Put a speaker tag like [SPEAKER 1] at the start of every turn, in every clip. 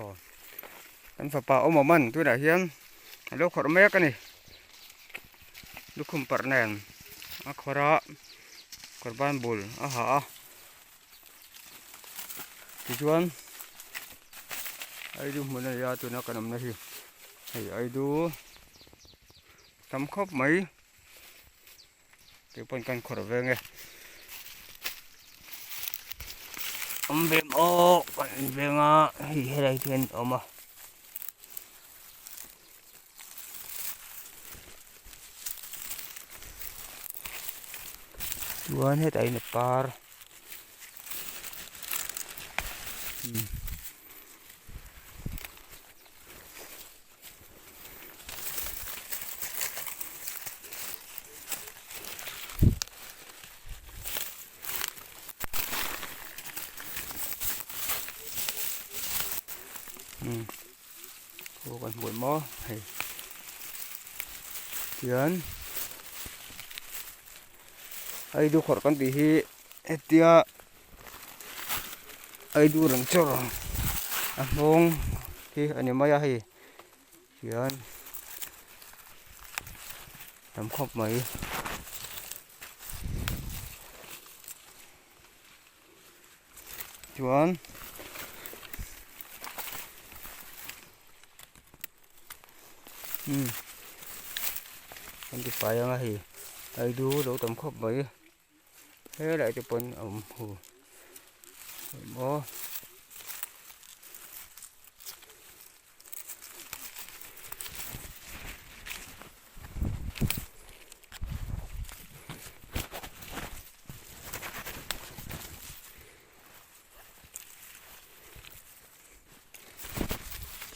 [SPEAKER 1] Aw kan fapa awm awm an tunah hian a lo khawrh mek a ni lukhum parh nen a khawrh a kawr ban bul a ha a tichuan aidu hmun a ni a tuna kan awmna hi hei aidu tam khawp mai. Keipawn kan khawrh ve nge awm ve maw kan in veng a hei helai te hian a awm a. Chuan hetah hian a par Aw kan hmuh maw hei tihian aidu khawrh kan tih hi hetia aidu reng chawr a nghawng hi a ni mai a hei hian tam khawp mai. Chuan umm kan ti fai ang a hei aidu lo tam khawp mai helai te pawn a awm hu maw.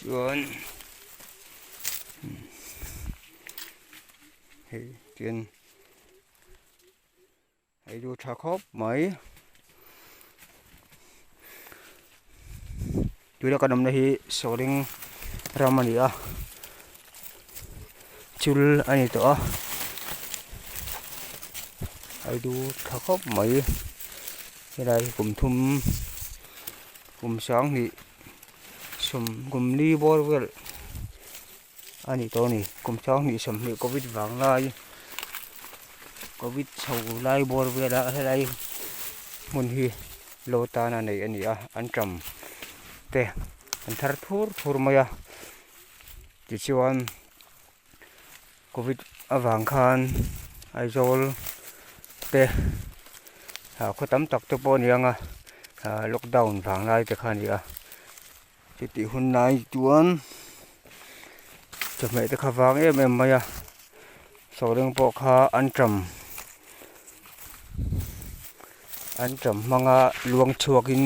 [SPEAKER 1] Chuan hei tian Hei chu tha khawp mai. Tuna kan awmna hi sawhring ram a ni a, chul a ni tawh a, a du tha khawp mai. Helai hi kum thum kum sanghnih sawm kum li bawr vel a ni tawh a ni kum sanghnih sawmhnih covid vang lai covid chho lai bawr vela helai hmun hi lo tana neih a ni a an tam te an thar thur thur mai a tichuan covid avang khan Aizawl te ah khaw tam tak te pawh a ni ang a ah lockdown vang lai te kha a ni a. Chutih hun lai chuan chawhmeh te kha vang em em mai a sawreng pawh kha an ṭam an ṭam hmanga luang chhuakin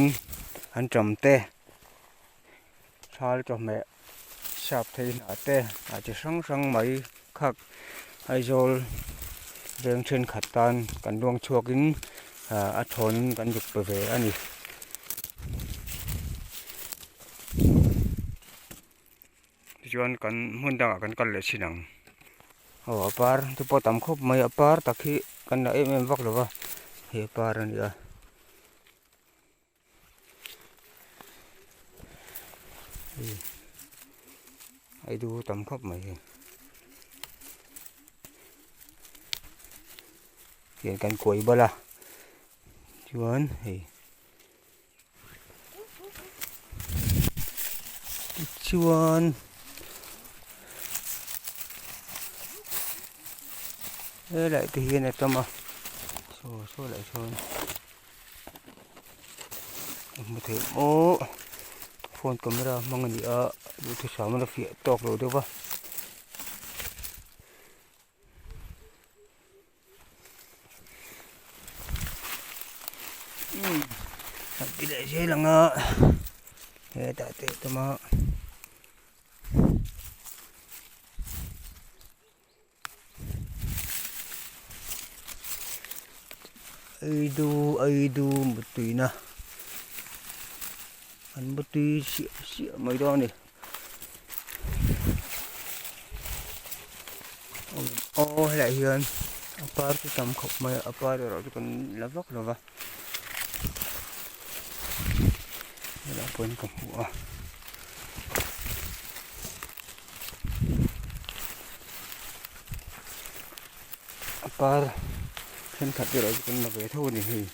[SPEAKER 1] an ṭam te thal chawhmeh sap thei hnah te a chi hrang hrang mai khak Aizawl veng thenkhat tan kan luang chhuakin a thawn kan zuk pe ve a ni. Tichuan kan hmun dangah kan kal leh thin ang. Aw a par te pawh a tam khawp mai a par tak hi kan la em em vak lo va he par a ni a. Hei du tam khawp mai hei. Hian kan kuai bal a chuan hei tichuan helai te hian a tam a saw saw lai sawn. Hmu theih maw phone camera hmang a ni a duhthusam a la fiah tawk lo deuh va. Umm han ti leh zel ang a hetah te a tam a. Aidu aidu muttuina an mutui siah siah mai dawn a ni aw helaiah hian a par chu tam khawp mai a a par erawh chu kan la vak lo va helaiah pawhin ka hmu a. A par thenkhat erawh chu kan la ve tho a ni hei.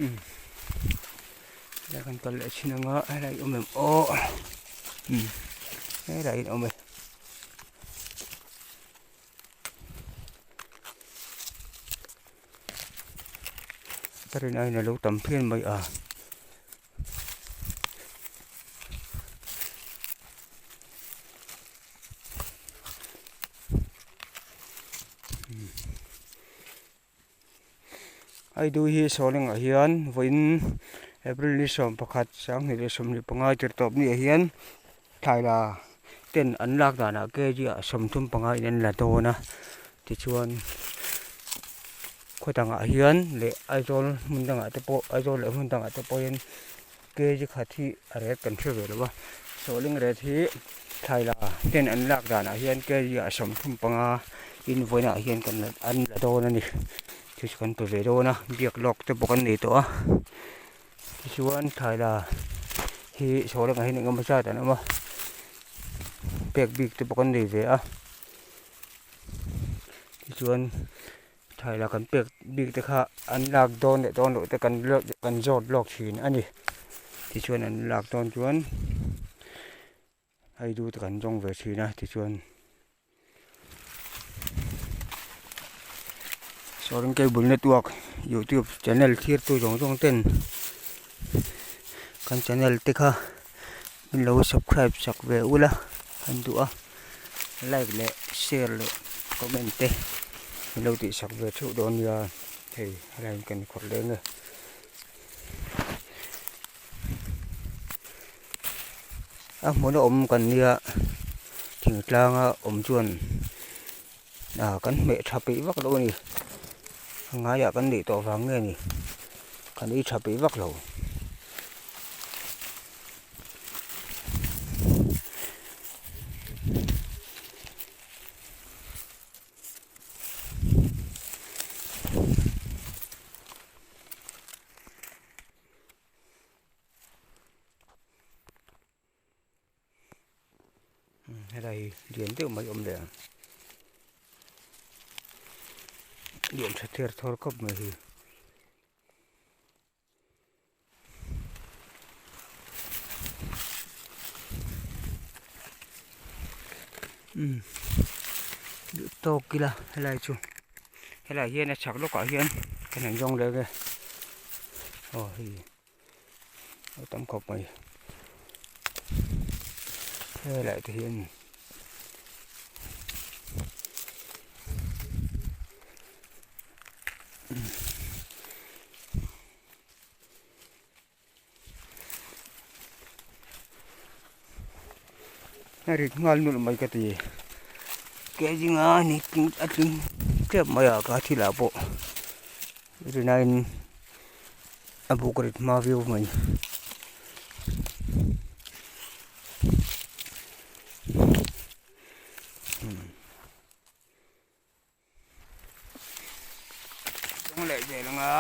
[SPEAKER 1] Umm helai kan kal leh thin anga helai awm em aw umm helai in awm e. Ka rin aiin a lo tam phian mai a. Aidu hi sawlengah hian vawiin April ni 11 2025 tir tawp ni ah hian thlaila ten an lak danah kg ah 35 in an la dawn a tichuan khaw dangah hian leh Aizawl hmun dangah te pawh Aizawl leh hmun dangah te pawhin kg khat hi a rate kan hre ve lo a sawhling rate hi thlaila ten an lak danah hian kg ah 35 in vawiinah hian kan la an la dawn a ni chu chu kan pe ve dawn a biak lawk te pawh kan nei tawh a tichuan thlaila hi sawhlengah hian engemaw zat an awm a pek bik te pawh kan nei ve a tichuan Thaila kan pek bik te kha an lak dawn leh dawn loh te kan kan zawt lawk thin a ni. Tichuan an lak dawn chuan hei du te kan zawng ve thin a tichuan Sawreng Cable Network YouTube channel thlir tu zawng zawng ten kan channel te kha min lo subscribe sak ve ula kan duh a. Like leh share leh comment te min lo tih sak ve theuh dawn nia hei helai in kan khawrh leh nge. A hmun a awm kan nia thingtlanga awm chuan ah kan hmeh tha peih vak lo a ni a ngaiah kan neih tawh vang nge ni kan ei tha peih vak lo. Helai lian deuh mai awm leh ang lian tha ther thawr khawp mai hi. Umm duh tawk ila helai chu helai hian a chhak lawkah hian kan han zawng leh nge aw hei a tam khawp mai helai te hian. A rit nghal nulh mai ka ti kejinga ni a tling tep mai a ka thil ah pawh rinain a buk rit hma viau mai. Kawng leh zel anga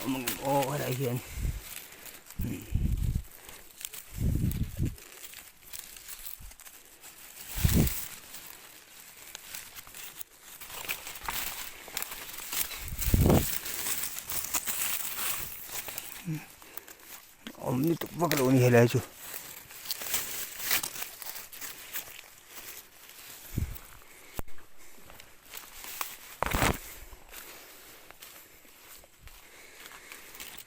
[SPEAKER 1] awm ang em aw helai hian awm lutuk vak lo a ni helai chu.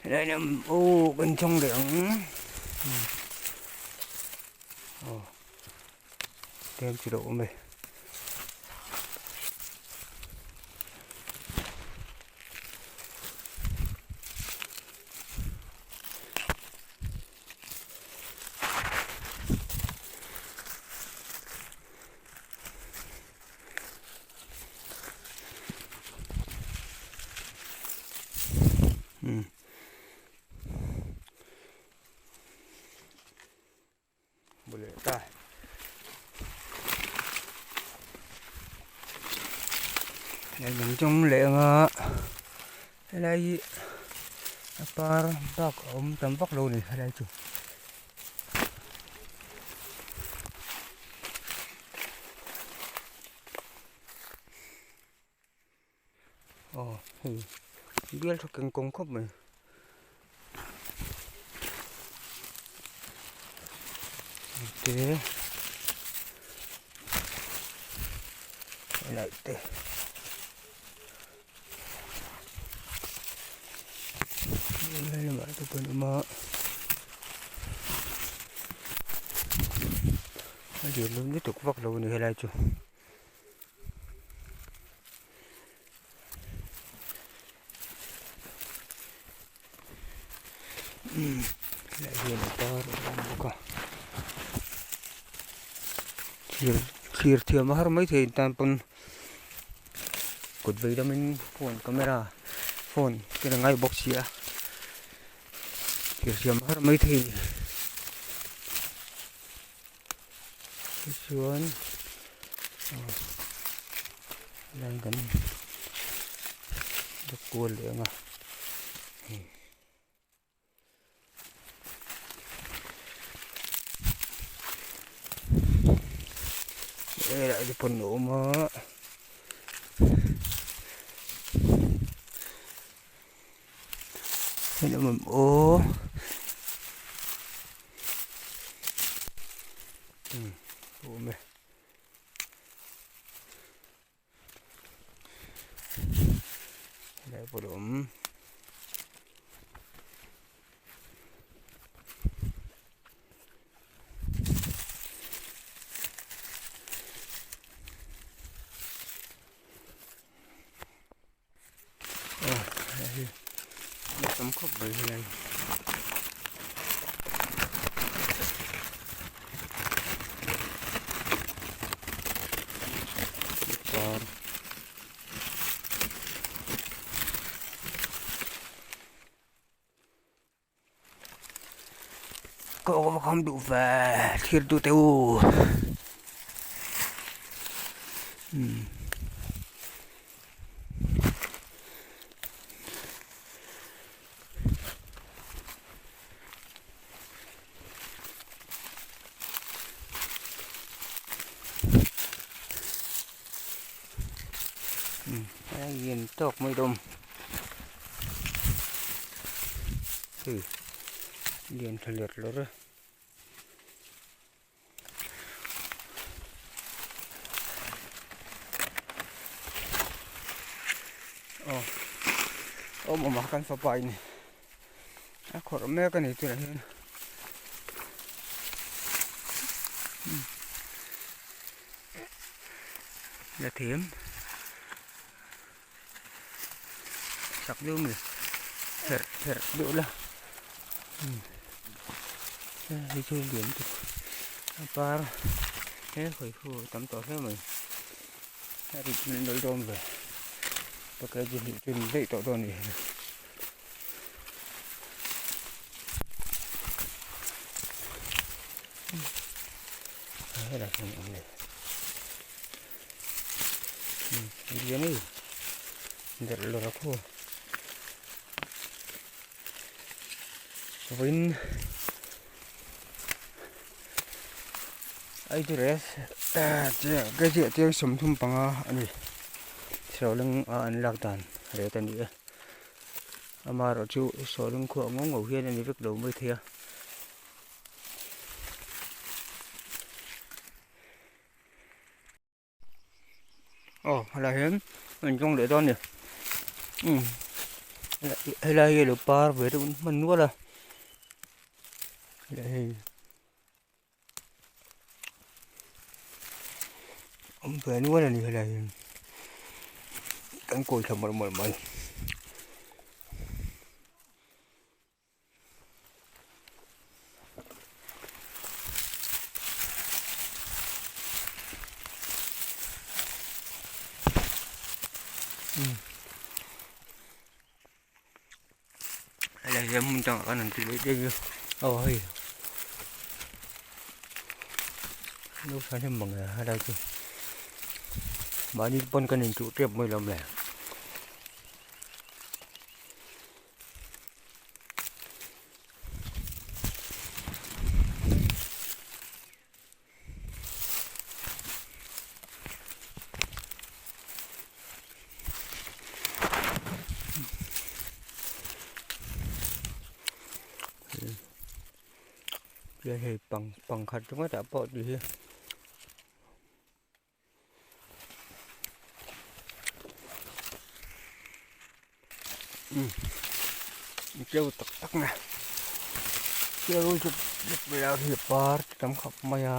[SPEAKER 1] Helai lam aw kan chawng leh ang aw tlem chu lo awm e. Boleh ta. Kan zawng leh anga helai hi a par bak a awm tam vak lo a ni helai chu. Aw hei bial tha keng kawng khawp mai te helai te helai lamah te pawh an awm a a lian lo lutuk vak lo a ni helai chu. Helai hian a par a awm bawk a thlir thlir thiam a har maithei tan pawn kut vei lamin phone camera phone ken a ngai bawk si a thlir thiam a har maithei a ni tichuan helai kan dawt kual leh ang a hei helai te pawn a awm a. Hei awm ang aw umm a awm e helai pawh a awm. Aw hei hi a tam khawp mai helai par Ka awm kham duh ve thlir tu te u umm. Hei in tawk mai dawm hei lian tha ler ler a aw awm awm a kan fapa in a khawrh mek a ni tunah hian. La thiam chak deuh mai herh herh deuh la hei chu lian tuk a par he hawi hu tam tawh hle mai a rit nawlh dawn ve package hnih chu ni daih tawh dawn a ni. Helai hmun awm leh lian ei derh lawr a khaw vawiin aidu rest ka ziah chiang 35 a ni sawhlawng a an lak dan rate a ni e amaherawhchu sawhlawng khuah ngawh ngawh hian a ni vek lo maithei a. Aw helai hian an zawng leh dawn a ni umm helai hi alo par ve deuh hman nual a helai hei awm ve nual a ni helai hian kan kawi thla mawlh mawlh mai. Helai hian hmun dangah khan an ti leh daih a aw hei lo tha hnem mang e helai chu. Mahni pawn kan inchuh tep mai lo le. Hei pang pangkhat ringawt ah pawh tih hi. Keu tak tak na keu zuk zuk mai a hi par tam khawp mai a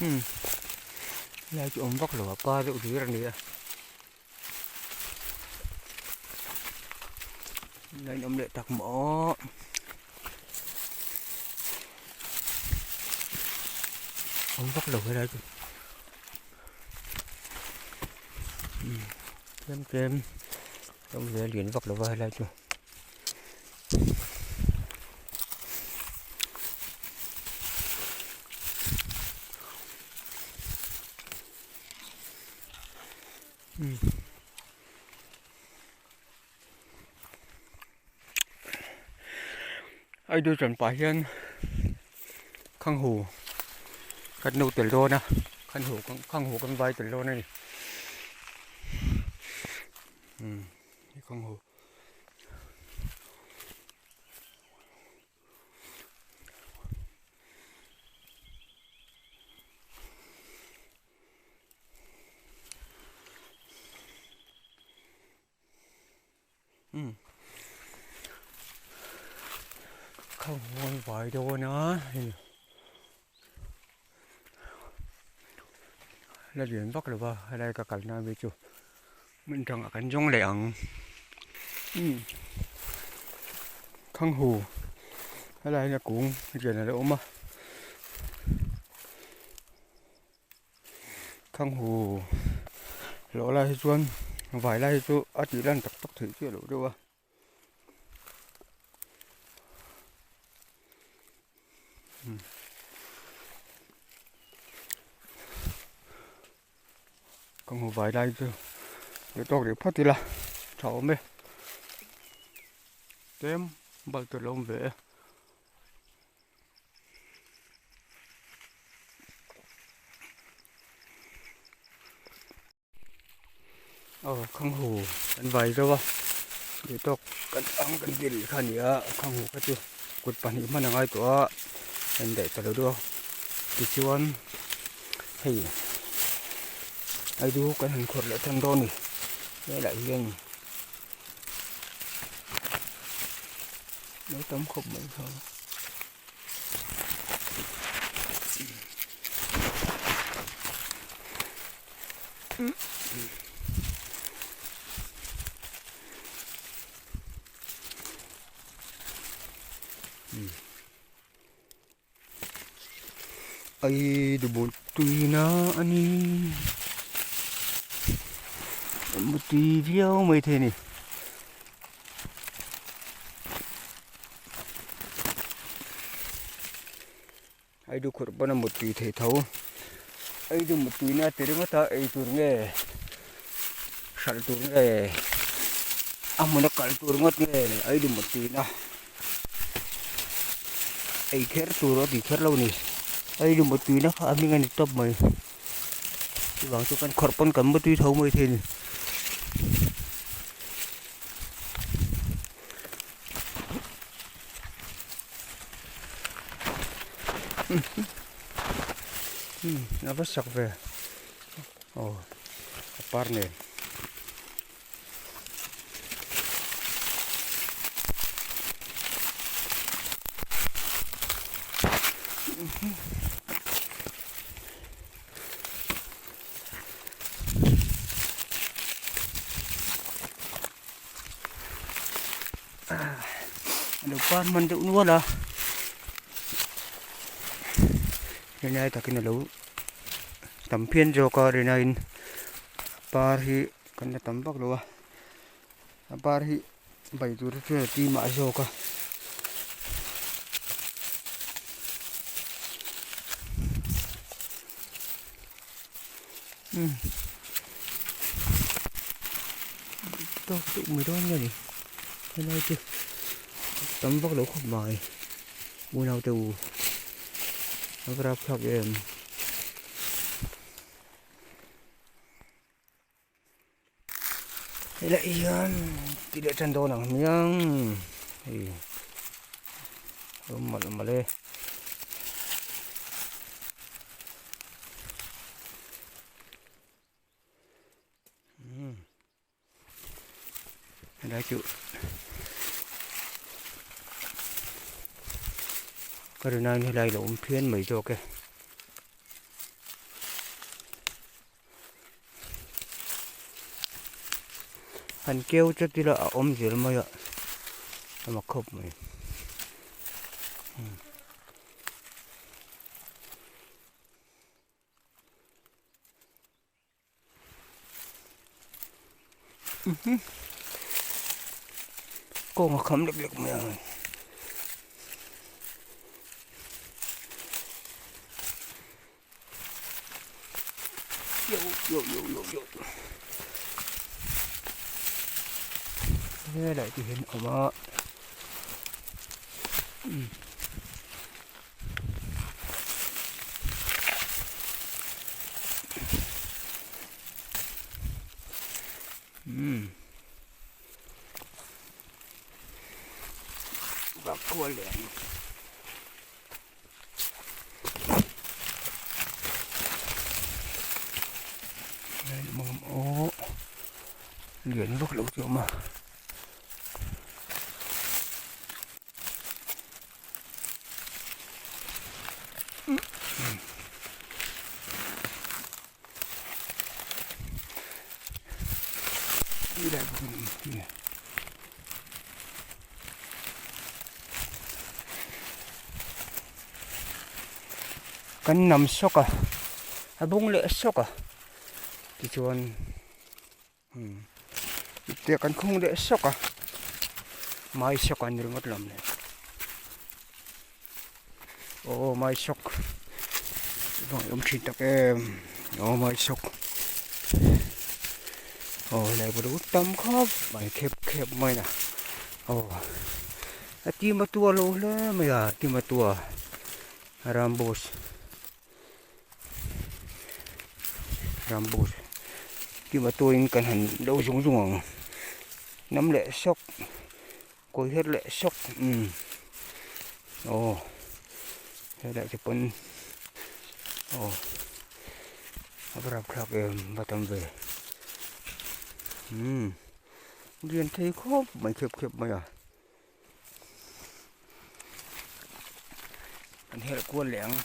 [SPEAKER 1] umm helai chu awm vak lo a par deuh hlir a ni a. Line awm leh tak maw awm vak lo helai chu tlem tlem awm ve lian vak lo va helai chu. Aidu chuan pah hian khanghu kan lo tel dawn a khanhu khanghu kan vai tel dawn a ni umm khanghu. Kha huan vai dawn a hei la lian vak lo va helai ka kalna ami chu hmun dangah kan zawng leh ang umm khanghu helai hian a kung lian a lo awm a. Khanghu lawh lai hi chuan vai lai hi chu a tih lan tak tak theih chiah loh deuh a. Khanghu vai lai chu duh tawk rih phawt ila tha awm e. Tlem bal tur a awm ve e. Aw khanghu kan vai zo a duh tawk kan ang kan ti rih kha a ni a khanghu kha chu kut pahnih hman a ngai tawh a a indaih ta lo deuh a tichuan hei aidu kan han khawrh leh tan dawn a ni helaiah hian. Lo tam khawp mai kha. Ai dubu tui na a ni tui viau mai thei a ni. Ai du khurh pawn a mut tui thei tho ai du mut tui na ti ringawt a ei tur nge hralh tur nge a hmun a kal tur ngawt nge ai du mut tui na. Ei kher tur a tih kher lo ni ei lu mutui na kha a hming a ni tawp mai chuvang chu kan khawrh pawn kan mutui tho mai thei a ni. A va sak ve aw a par nen. Alo par hman deuh nual a rinai takin alo tam phian zawk a rinaiin par hi. Kan la tam vak lo a a par hi bai tur te chuan a tui mah zawk a. Umm tawk deuh mai dawn nge ni helai chu tam vak lo khawp mai unau te u a va rapthlak em. Helai hian ti leh tan dawn ang hmiang hei awm malh malh e. Helai chu ka rin aiin helai lo awm phian mai zawk e. Han keu chat ila a awm zel mai a a mak khawp mai. Kawng a kham lek lek mai ang. Yo yo yo yo yo. Helai te hian a awm a. Umm vak kual leh ang aw lian vak lo chu a awm a. Kan nam sawk a a bung leh sawk a tichuan ipte kan khung leh sawk a mai sawk a ni ringawt lo le aw mai sawk vang awm thin tak em aw mai sawk aw helai pawh chu tam khawp mai khep khep mai a aw a tima tua lo hle mai a tima tua rambus. Rambus kima tuain kan han do zung zung ang nam leh sawk kawi her leh sawk umm aw helai te pawn aw a va rapthlak em va tam ve umm lian thei khawp mai khep khep mai a. An herh kual leh ang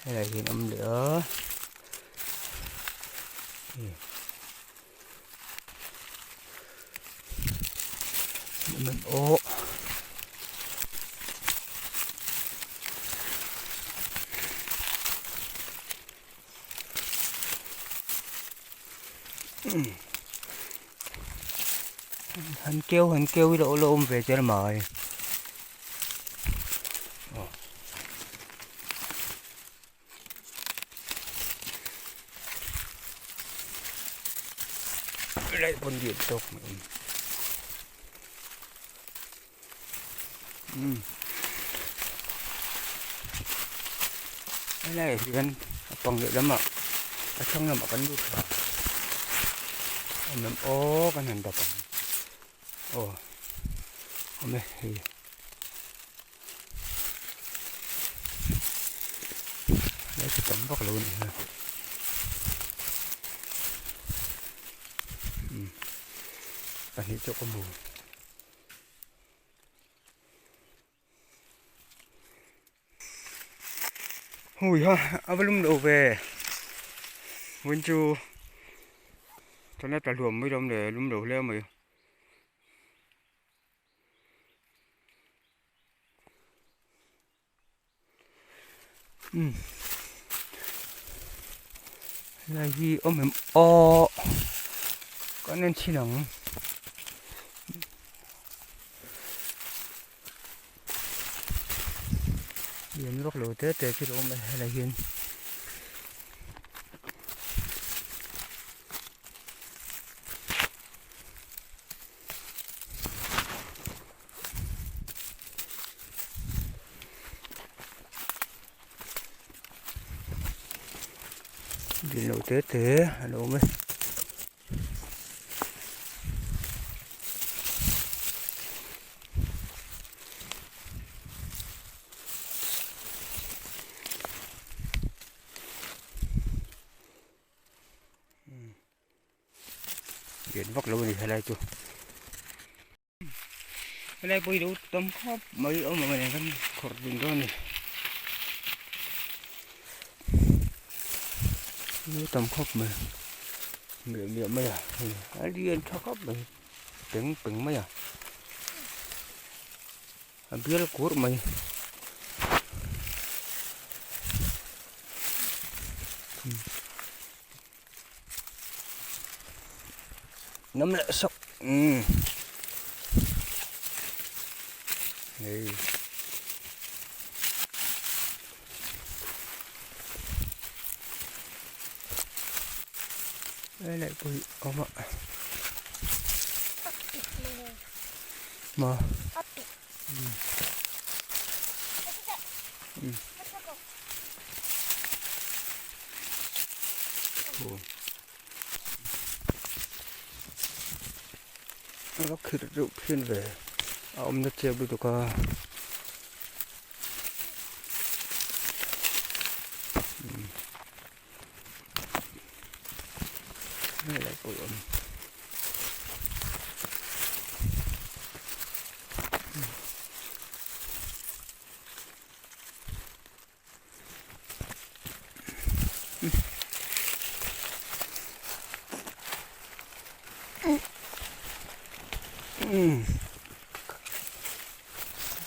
[SPEAKER 1] helai hian awm leh a aw. Han keu han keu ila aw la awm ve zel mai helai pawn lian tawk mai a awm umm helaiah hian a pang leh lamah a thlang lamah kan lut thla a awm aw kan han dap ang aw awm e hei helai chu tam vak lo a nih hi umm pahnih chu ka hmu. Hui ha a va lum lo ve vawiin chu chana tla hluam mai lawm le lum lo hle mai umm helai hi awm em aww kan en chhin ang lian vak lo te te chu lo awm e helai hian. Lian lo te te a lo awm e. Lian vak lo a ni helai chu. Helai pawh hi lo tam khawp mai awm ang nen khan khawrh dun dawn a ni. Lo tam khawp mai miah miah mai a hei a lian tha khawp mai peng peng mai a a bial kur mai. Nấm leh sawk umm hei đây lại bụi om ạ mà ừ. A khirh reuh phian ve a awmna chiah lutuk a helai pawh a awm.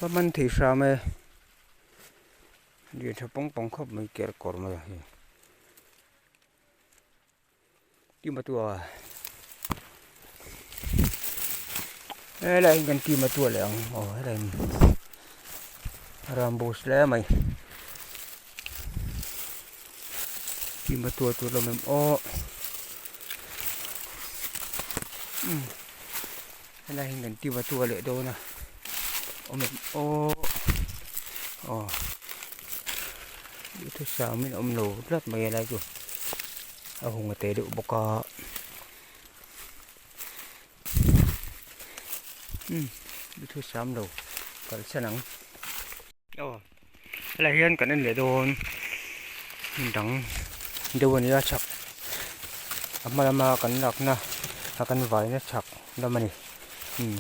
[SPEAKER 1] Va man thei hram e lian tha pawng pawng khawp mai ker kawr mai a hei Team a tua helai hian kan team a tua leh ang aw helai hi rambo hle mai team a tua tur lam em aw umm helai hian kan team a tua leh dawn a awm em aw aw duhthusam in a awm lo tlat mai helai chu. A hung a te deuh bawk a umm duhthusam lo kalsan ang aw helai hian kan en leh dawn hmun dang deuh a nia chhak a hma lama kan lakna a kan vaina chhak lam a ni umm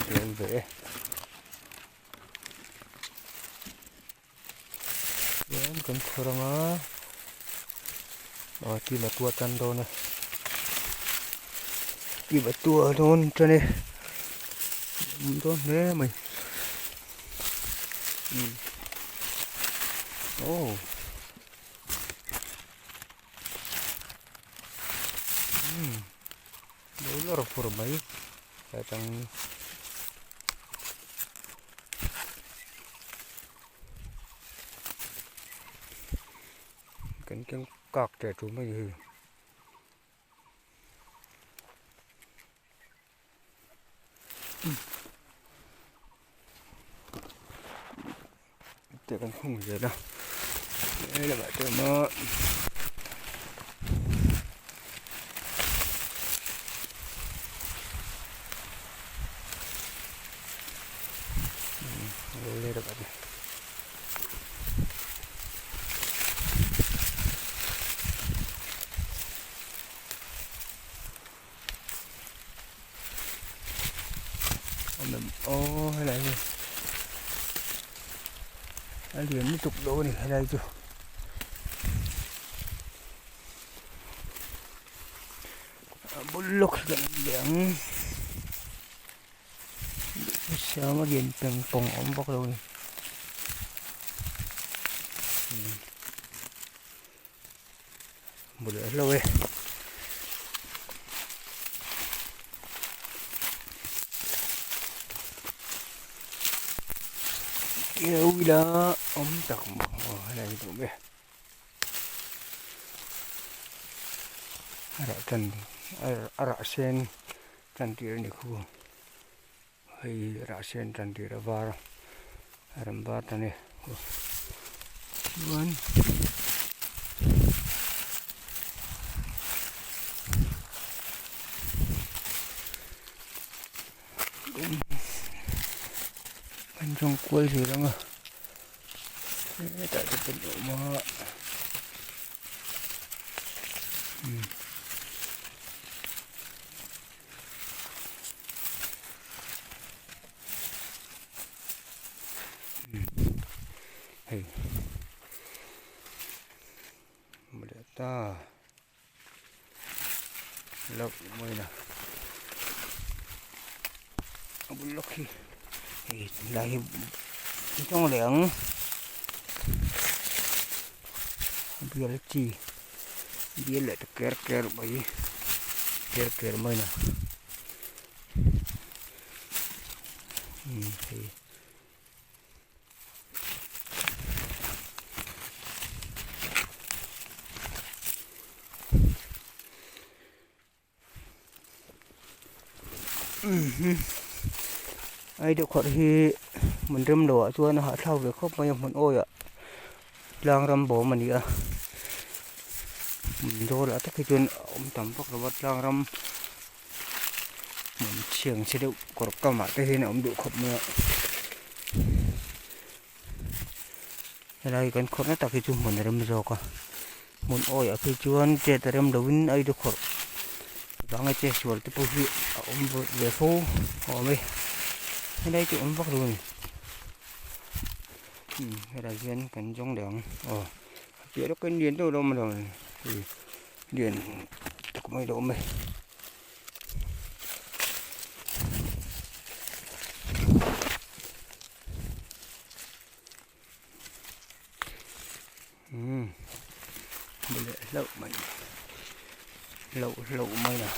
[SPEAKER 1] tlem ve e. Chuan kan khawr anga aw team a tua tan dawn a team a tua dawn tan e awm dawn hle mai umm aw umm lo lawr fur mai atang. Kan keng kak teh ṭum a ni hei. Te kan khung zel a he lamah te awm a. Aw helai hi a lian lutuk dawn a ni helai chu. A bul lawk hi kan en leh ang. Siam a lian peng pawng a awm bawk lo a ni. Hmu leh hlauh e. Keu ila awm tak maw aw helai hi duh ber. A rah tan a rah sen tan tir a ni khu hei rah sen tan tir a var a rawn var ta ni chuan. Kan zawng kual zel ang a hetah te pawh a awm a umm. Hei mawle ta. Loh mawi na a bul lawk hi hei tunlai hi an tawng leh ang bial chi bial leh ta ker ker mai ker ker mai na umm hei. Ai deuh khawrh hi hmun rem lo ah chuan a hahthlak ve khawp mai a hmun awi ah tlang ram bawm a ni a hmun dawl ah tak hi chuan a awm tam vak lo a tlang ram Hmun chhiang chhe deuh kawr kamah te hian a awm duh khawp mai a helai kan khawrhna tak hi chu hmun a rem zawk a hmun awi ah phei chuan chet a rem lo in a idu khawrh vanga che sual te pawh hi a awm ve fo awm e helai chu awm vak lo a ni helai hian kan zawng leh ang aw a piah lawk hian lian deuh a lo awm a hei lian tak mai a lo awm e. Umm leh hlauh mai hlauh hlauh mai a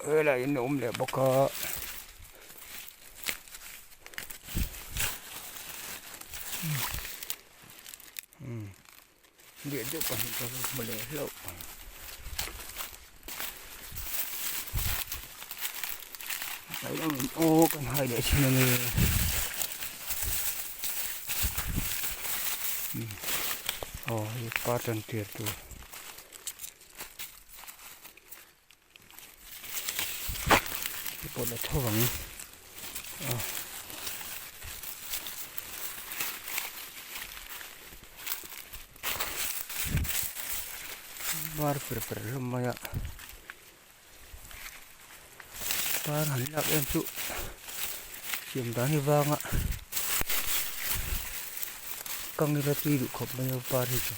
[SPEAKER 1] helai in a awm leh bawk a umm. Lian deuh pahnih ka hmu leh hlauh ang. Tlai lam in aw kan hai leh thin a ni. Aw hei par tan tir tur. Hei pawh la tho ang a. Var per per hlawm mai a par han lak em chu siam dan hi vang a kang ila tui duh khawp mai a par hi chu.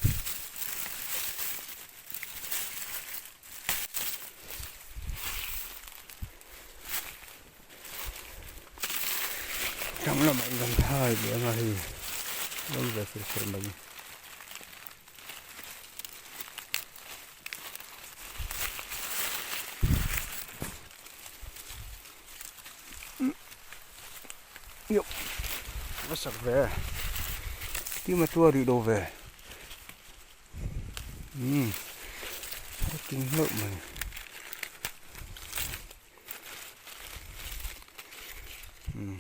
[SPEAKER 1] Thlang lamah in kan thai leh anga hei lo ve fur fur mai. Yoh va sak ve tima tua rih lo ve. Umm a king hlauh mai umm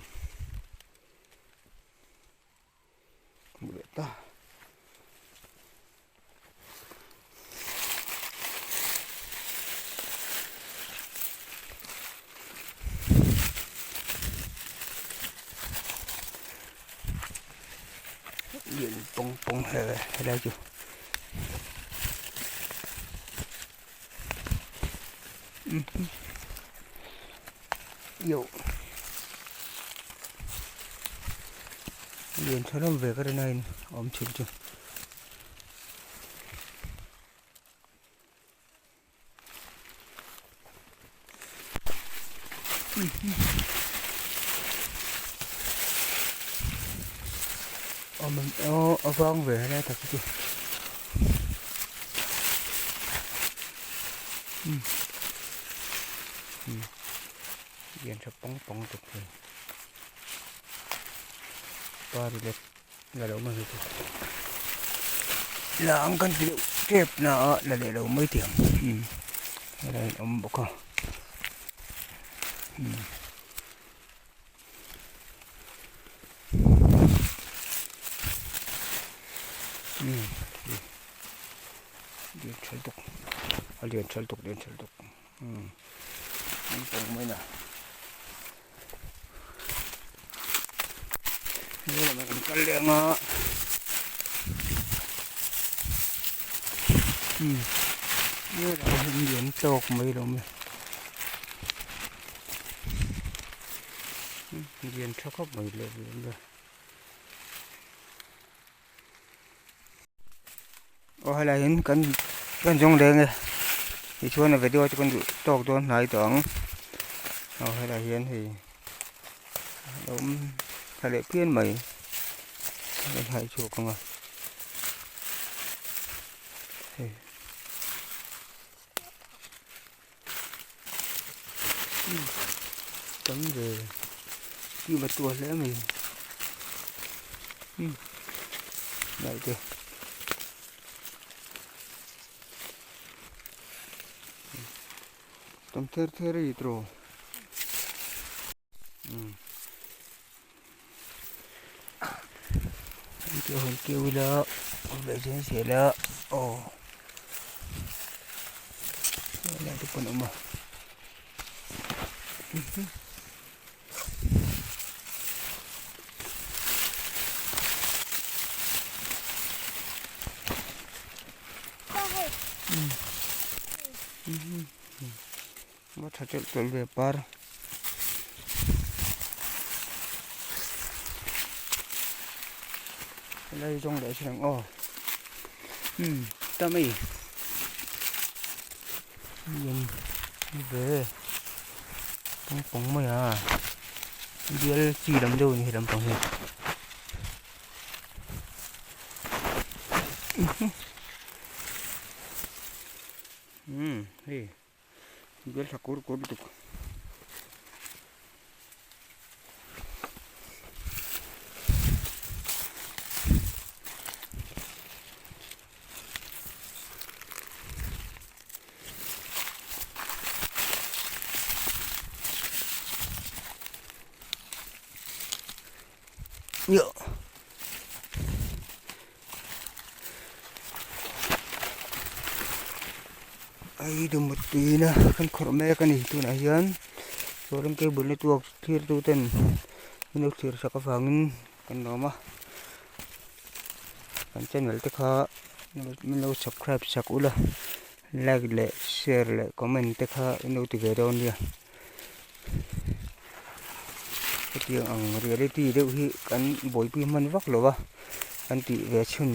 [SPEAKER 1] hmu leh ta. Lian pawng pawng hle helai chu yo lian tha hlawm ve ka rin aiin a awm thin chu. A vang ve helai tak hi chu lian tha pang pang tak hi pari leh la lo mai chu la ang kan ti deuh tep na a la leh lo mai tih ang umm helai an awm bawk a umm umm lian tha lutuk a lian tha lutuk lian tha lutuk umm an pawng mai na. kal leh ang a umm helai hi lian tawk mai lo mai lian tha khawp mai leh vel a. Aw helai hian kan kan zawng leng e tichuan a video chu kan duh tawk dawn hnai tawh ang aw helai hian hei a awm tha leh phian mai a hnai chhuak ang a hei. Tam ve tih va tuah hle mai umm lai te tam ther ther a ni tawh umm han keu ila awm leh zel zel a aw helai te pawn a awm a. Va tha teuh teuh ve par. Helai zawng leh sin ang aw. Umm ta mai. Lian ve pawng pawng mai a. Bial chi lam deuh a ni he lampang hi. Umm hei. Bial tha kur kur lutuk. Yo. Ai dum tuina kan khawrh mek a ni tunah hian chuan cable network thlir tu ten min lo thlir sak avangin kan lawm a kan channel te kha min lo subscribe sak ula like leh share leh comment te kha in lo ti ve dawn nia hetiang ang reality deuh hi kan buaipui hman vak lo a kan tih ve chhun.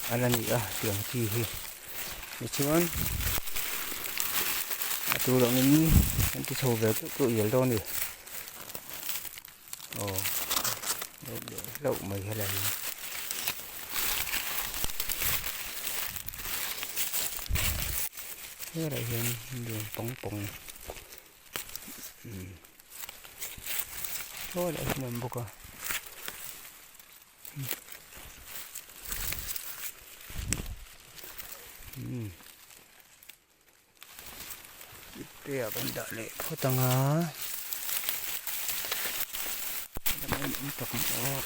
[SPEAKER 1] A la ni a tiang chi hi tichuan a tur angin an ti chho ve deuh deuh zel dawn a ni aw hlauh mai helai hi. Helai hian lian pawng pawng umm saw lai hian a awm bawk a. Ipte ah kan dah leh phawt ang a awm tak ang aw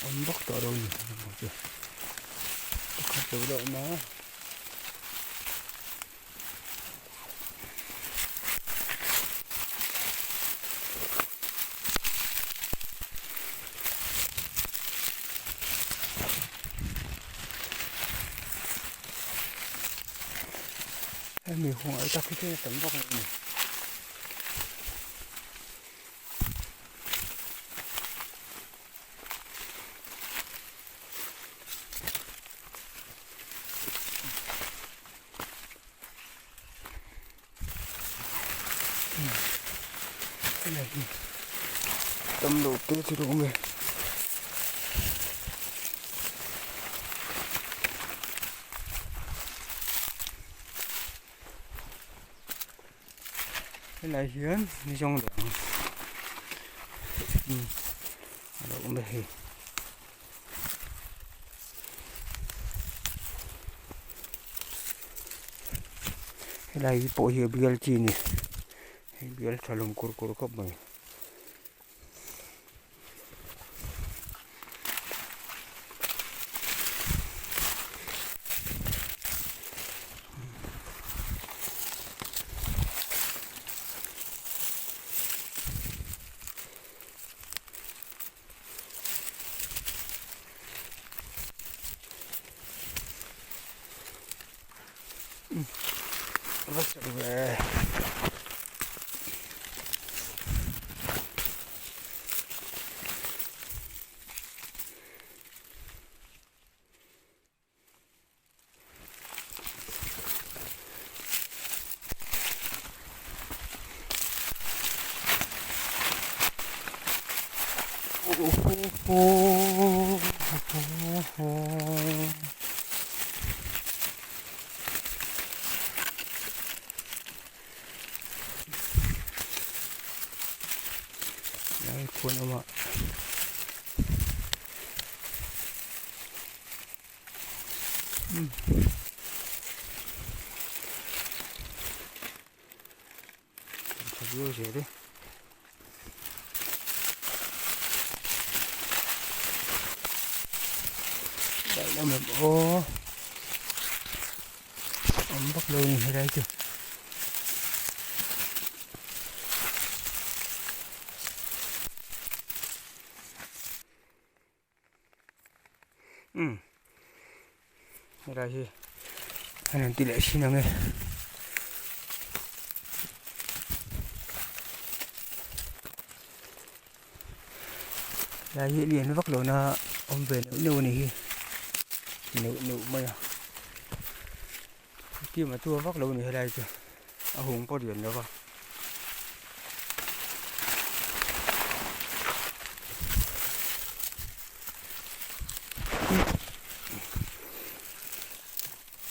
[SPEAKER 1] awm vak tawh lo a ni pakhat lo la awm a. Hemi huang ai tak hi chu tam vak lo a ni. Tam lo te chu lo awm e. Helai hian ni zawng leh ang a lo awm e hei. Helai hi pawh hi a bial chi a ni hei bial tha lawm kur kur khawp mai. Va chak ve. Lai khuan awm ah. Tha viau zel e. Daih lam em aw. Awm vak lo ni helai chu. Umm helai hi an rawn ti leh thin ang e. Helai hi lian vak lohna awm ve neuh neuh a ni hi neuh neuh mai a team a tua vak lo a ni helai chu a hung pawh lian lo va.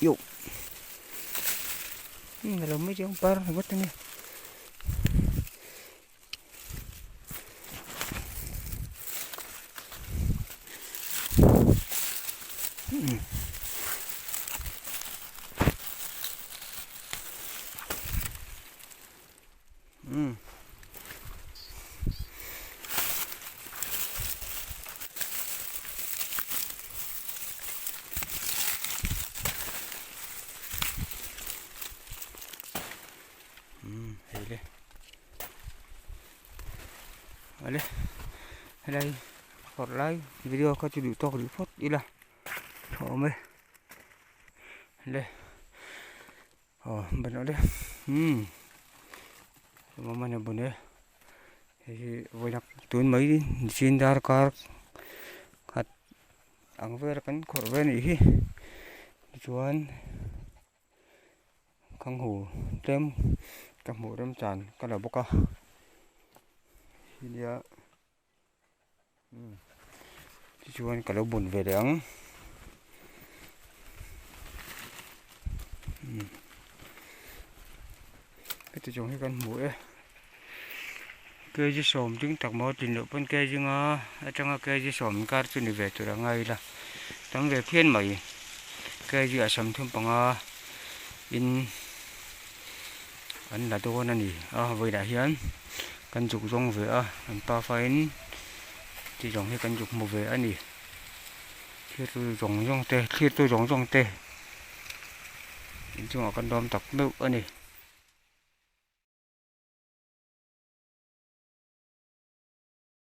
[SPEAKER 1] Yo lo mai chiang par ringawt a nia. Umm hei le awle helai kawr lai video kha chu duh tawk rih phawt ila a awm e le aw ban awle umm awm a bun e hei hi vawiin tun mai chin darkar khat ang vel kan khawrh ve a nih hi tichuan. Khanghu tlem ka hmuh rem chan ka la bawk a nia tichuan ka lo bun ve leh ang heti zawng hi kan hmu e kg sawm ding tak maw tlin loh pawn kg nga atanga kg sawm inkar chu ni ve tur a ngai ila tam ve phian mai kg ah 35 in an la dawn a ni a vawiinah hian kan zuk zawng ve a kan pafa in ti zawng hi kan zuk hmu ve a ni thlir tu zawng zawng te thlir tu zawng zawng te inchungah kan lawm tak meuh a ni.